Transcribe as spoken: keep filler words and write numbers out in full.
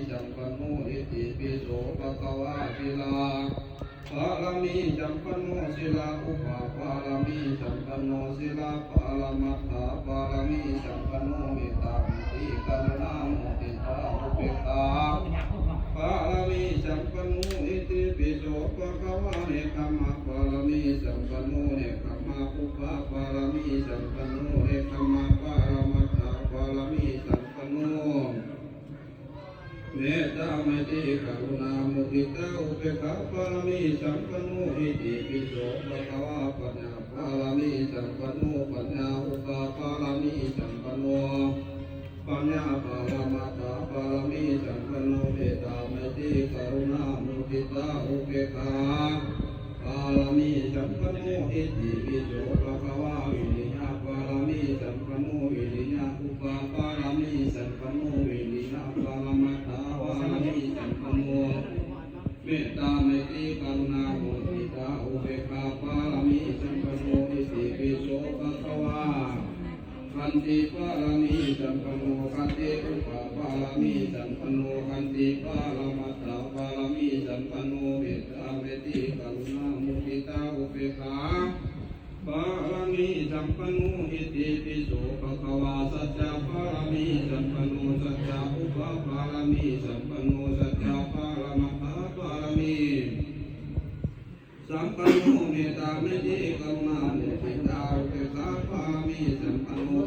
sampanno itipi so bhagavā. Sīla pāramī sampanno, sīla upapāramī sampanno, sīla paramattha pāramī sampanno, mettā metti karuṇā muditā upekkhā pāramī sampanno itipi so bhagavā. Nekkhamma pāramī sampanno, nekkhamma upapāramī sampanno, nekkhamma paramattha pāramī sampanno, mettā metti karuṇā muditā upekkhā pāramī sampanno itipi so bhagavā. Paññā pāramī sampanno, paññā upapāramī sampanno, paññā paramattha pāramī sampanno, mettā metti karuṇā muditā upekkhā pāramī sampanno itipi so bhagavā. Viriya pāramī sampanno, viriya upapāramī sampanno, viriya paramattha pāramī sampanno, mettā metti karuṇā muditā upekkhā pāramī sampanno itipi so bhagavā. Khanti pāramī sampanno, khanti upapāramī sampanno, khanti paramattha pāramī sampanno, mettā metti karuṇā muditā upekkhā pāramī sampanno itipi so bhagavā. Sacca pāramī sampanno, sacca upapāramī sampanno, sacca paramattha pāramī sampanno, mettā metti karuṇā muditā upekkhā pāramī sampanno